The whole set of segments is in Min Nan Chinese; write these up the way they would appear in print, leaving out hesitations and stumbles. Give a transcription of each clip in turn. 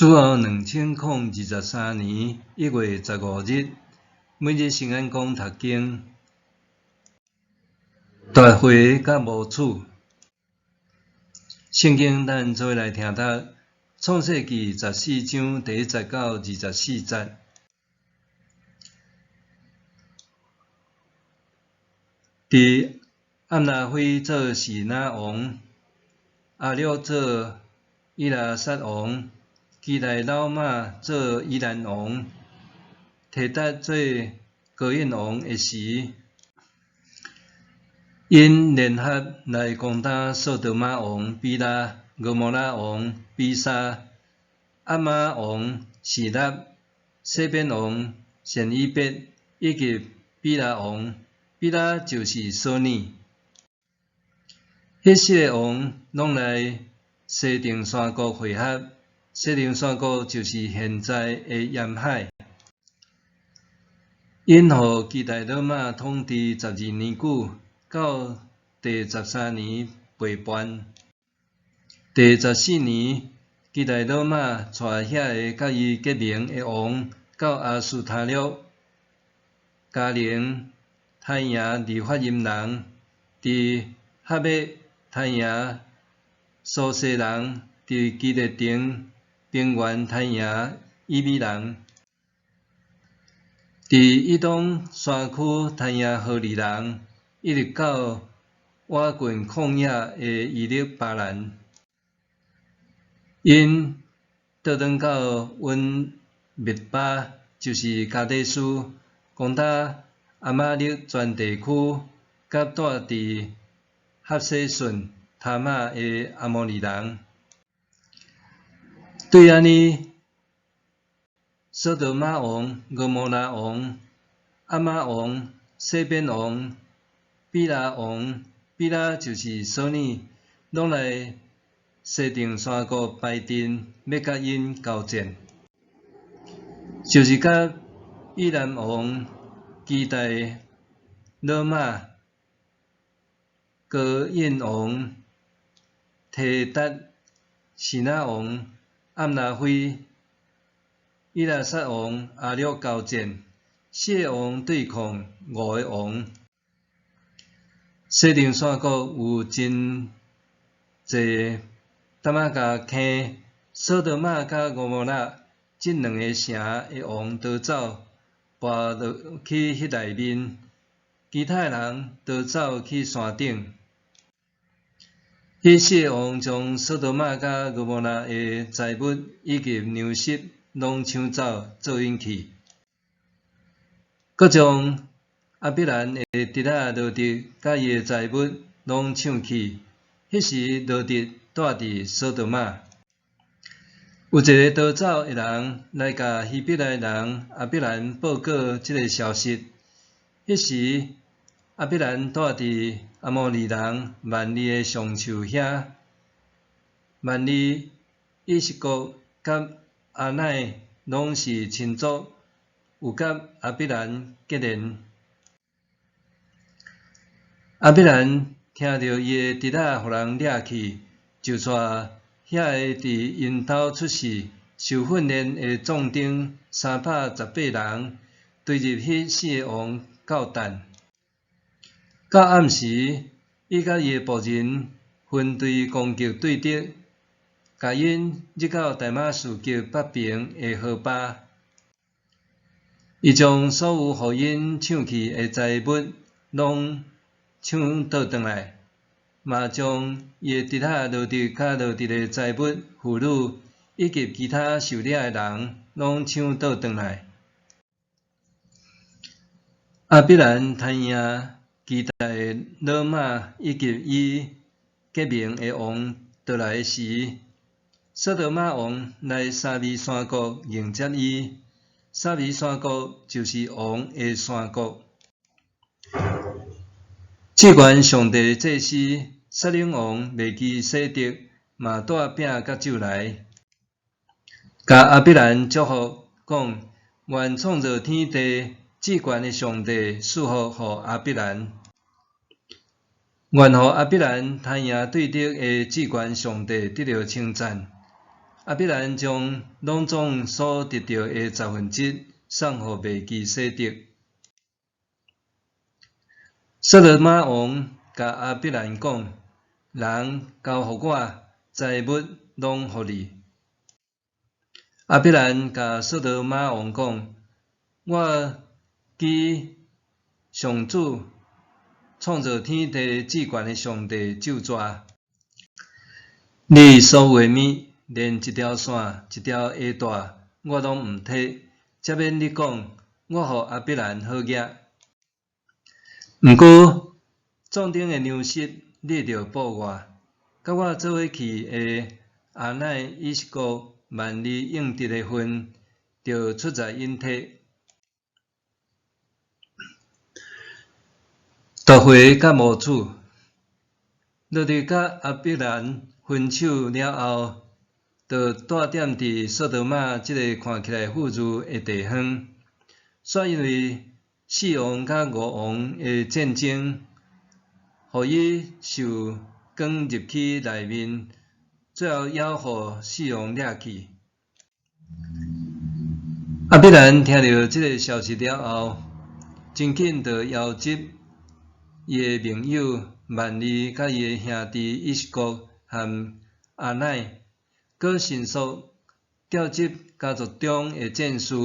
主後2023年1月15日，每日聖安講讀經，奪回佮謀取。聖經咱做伙來聽讀創世記十四章第一節到24節。佇暗拉非做示拿王，亞略做以拉撒王，基大老瑪做以蘭王，提達做哥印王的時，𪜶聯合來攻打索多瑪王比拉、蛾摩拉王比沙、押瑪王示納、洗便王善以伯以及比拉王。比拉就是索耳。彼四个王攏來西定山谷會合，西定山谷就是現在的鹽海。𪜶予基大老瑪統治12年久，到第十三年背叛。第十四年，基大老瑪帶遐个佮伊結盟的王到亞斯他錄、迦陵，刣贏利法因人，佇哈麥刣贏蘇西人，佇基列亭平原刣贏以米人，佇以東山區刣贏何利人，一直到倚近曠野的以勒巴蘭。𪜶倒轉到隱密巴，就是加底斯，攻打亞瑪力全地區，佮住佇合洗順他瑪的阿摩利人。對按呢，索多瑪王、蛾摩拉王、押瑪王、洗便王、比拉王，比拉就是索耳，攏來西定山谷排陣，欲佮𪜶交戰，就是佮以蘭王、基大老瑪、哥印王、提達、示拿王、暗拉非、以拉撒王亞略交戰，四个王對抗五个王。西定山谷有真濟澹仔跤坑，索多瑪佮蛾摩拉這兩个城的王逃走，跋落去彼內面，其他的人逃走去山頂。彼四个王將索多瑪佮蛾摩拉的財物以及糧食攏搶走，做𪜶去，閣將亞伯蘭的侄仔羅得佮伊的財物攏搶去。彼時羅得住佇索多瑪。有一个逃走的人來共希伯來人亞伯蘭報告這个消息。彼時亞伯蘭住佇阿摩利人幔利的橡樹遐。幔利、以實各佮阿乃攏是親族，有佮亞伯蘭結連。亞伯蘭聽著伊的侄仔予人掠去，就帶遐个佇𪜶兜出世、受訓練的壯丁318人，追入彼四个王鬥戰。到暗時，伊佮伊的僕人分隊攻擊對敵，共𪜶入到大馬士革北爿的何巴。伊將所有予𪜶搶去的財物攏搶倒轉來，嘛將伊的侄仔羅得佮羅得的財物、婦女以及其他受掠的人攏搶倒轉來。亞伯蘭刣贏基大老瑪以及伊結盟的王倒來時，索多瑪王來沙微山谷迎接伊。沙微山谷就是王的山谷。至懸上帝祭司撒冷王麥基洗德嘛帶餅佮酒來，共亞伯蘭祝福，講：願創造天地至懸的上帝賜福予亞伯蘭。願予亞伯蘭刣贏對敵的至懸上帝得著稱讚，亞伯蘭將攏總所得著的十分之一送予麥基洗德。所多瑪王共亞伯蘭講：人交予我，財物攏予你。亞伯蘭共所多瑪王講：我舉上主創造天地至懸的上帝咒詛，你所有的物，連一條線、一條鞋帶，我攏毋提，才免你講，我予亞伯蘭好額。毋過，壯丁的糧食，你著補我，佮我做伙去的阿乃、以實各、幔利應得的份，著出在𪜶提。奪回佮謀取，羅得佮亞伯蘭分手了後，就蹛踮佇所多瑪這个看起來富裕的地方。煞因為四王佮五王的戰爭，予伊受捲入去內面，最後猶予四王掠去。亞伯蘭聽著這个消息了後，真緊就邀集伊的盟友幔利佮伊的兄弟以實各和阿乃，閣迅速調集家族中的戰士，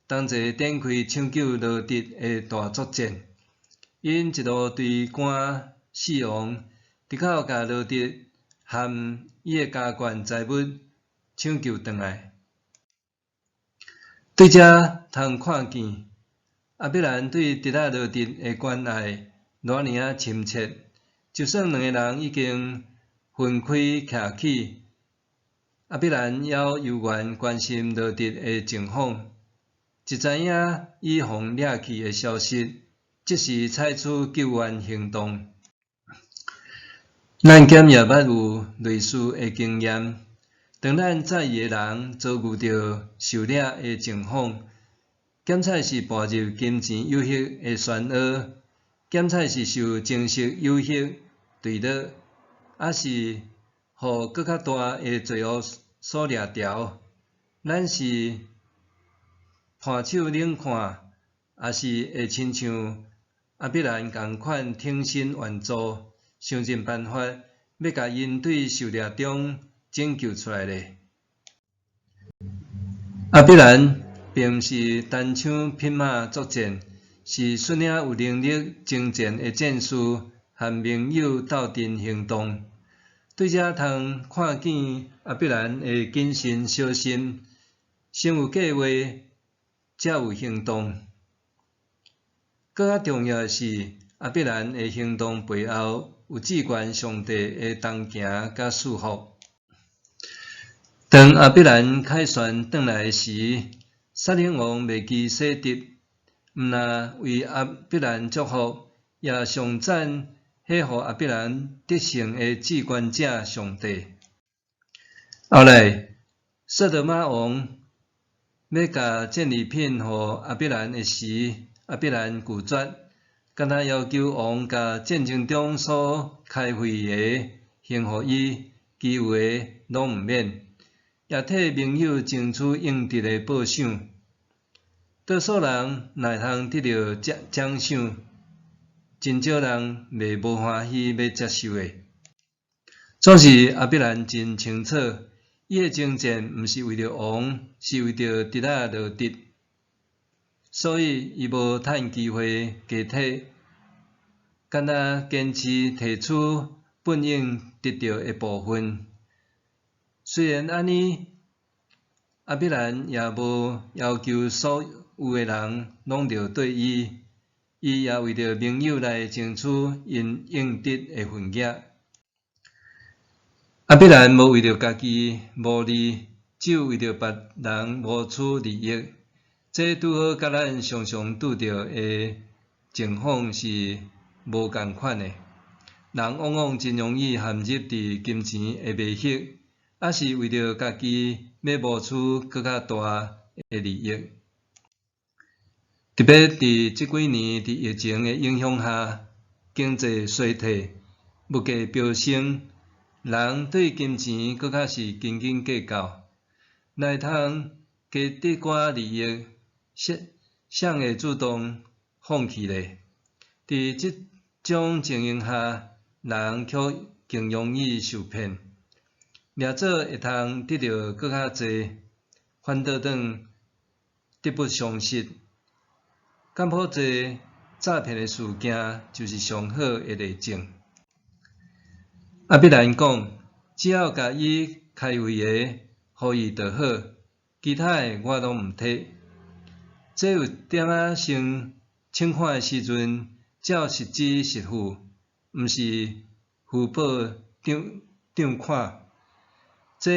同齊展開搶救羅得的大作戰。𪜶一路追趕四王，直到共羅得和伊的家眷財物搶救轉來。對這通看見，亞伯蘭對侄仔羅得的關愛偌爾仔深切。就算兩个人已經分開徛起，亞伯蘭猶猶原關心羅得的情況。一知影伊予掠去的消息，即時採取救援行動。咱敢也捌有類似的經驗？當咱在意的人遭遇著受掠的情況，敢採是步入金錢誘惑的漩渦，敢採是受情色誘惑墜落，抑是予閣較大的罪惡所掠牢，咱是盤手冷看，抑是會親像亞伯蘭仝款挺身援助，想盡辦法欲共𪜶對受掠中拯救出來咧？亞伯蘭並毋是單槍匹馬作戰，是率領有能力征戰的戰士和盟友鬥陣行動。對這通看見亞伯蘭的謹慎小心，先有計畫，才有行動。閣較重要的是，亞伯蘭的行動背後有至懸上帝的同行佮賜福。當亞伯蘭凱旋轉來時，撒冷王麥基洗德毋但為亞伯蘭祝福，也頌讚彼予亞伯蘭得勝的至懸者上帝。後來，所多瑪王欲共戰利品予亞伯蘭的時，亞伯蘭拒絕，干焦要求王共戰爭中所開費的還予伊，其餘的攏毋免，也替盟友爭取應得的報賞。多數人若會通得著獎賞，真少人袂無歡喜欲接受的。總是亞伯蘭真清楚，伊的征戰毋是為著王，是為著侄仔羅得，所以伊無趁機會加提，干焦堅持提取本應得著的部分。雖然按呢，亞伯蘭也無要求所有的人攏著綴伊，伊也為著盟友來爭取𪜶應得的份額。亞伯蘭無為著家己謀利，只有為著別人謀取利益。這拄好佮咱常常拄著的情況是無仝款的。人往往真容易陷入佇金錢的迷惑，抑是為著家己欲謀取閣較大的利益。特別佇這幾年佇疫情的影響下，經濟衰退，物價飆升，人對金錢閣較是斤斤計較。來通加得寡利益，誰會主動放棄咧？佇這種情形下，人卻更容易受騙，掠做會通得著閣較濟，反倒轉得不償失。柬埔寨詐騙的事件就是上好的例證。亞比蘭講，只要共伊開胃的，予伊就好，其他的我攏毋提。這有點仔像請款的時陣，照實支實付，毋是虛報帳款。這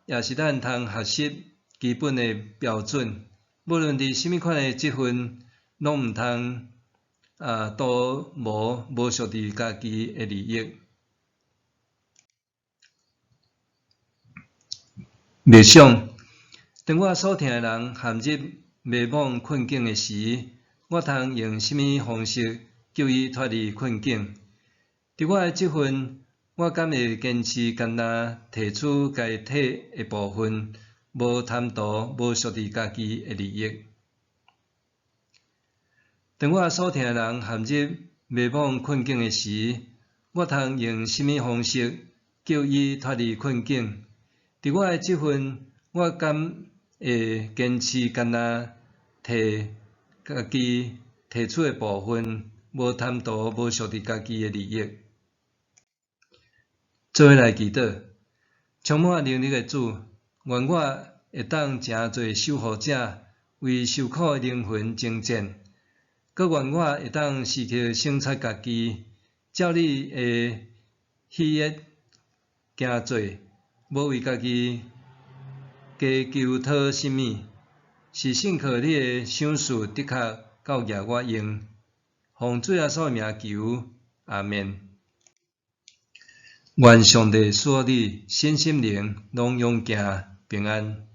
也是咱通學習基本的標準。無論佇啥物款的職份，攏毋通圖謀無屬佇家己的利益。默想，當我所疼的人陷入迷惘困境的時，我通用啥物方式救伊脫離困境？佇我的職份，我敢會堅持干焦提取該提的部分，無貪圖無屬佇家己的利益。當我所疼的人陷入迷惘困境的時，我通用啥物方式救伊脫離困境？佇我的職份，我敢會堅持干焦提家己提取的部分，無貪圖無屬佇家己的利益。做伙來祈禱，充滿能力的主，願我會當成做守護者，為受苦的靈魂征戰。閣願我會當時刻省察家己，照你的喜悅行做，無為家己加求討啥物，是信靠你的賞賜的確夠額我用。奉主耶穌的名求，阿們。願上帝賜予你身心靈攏勇健平安。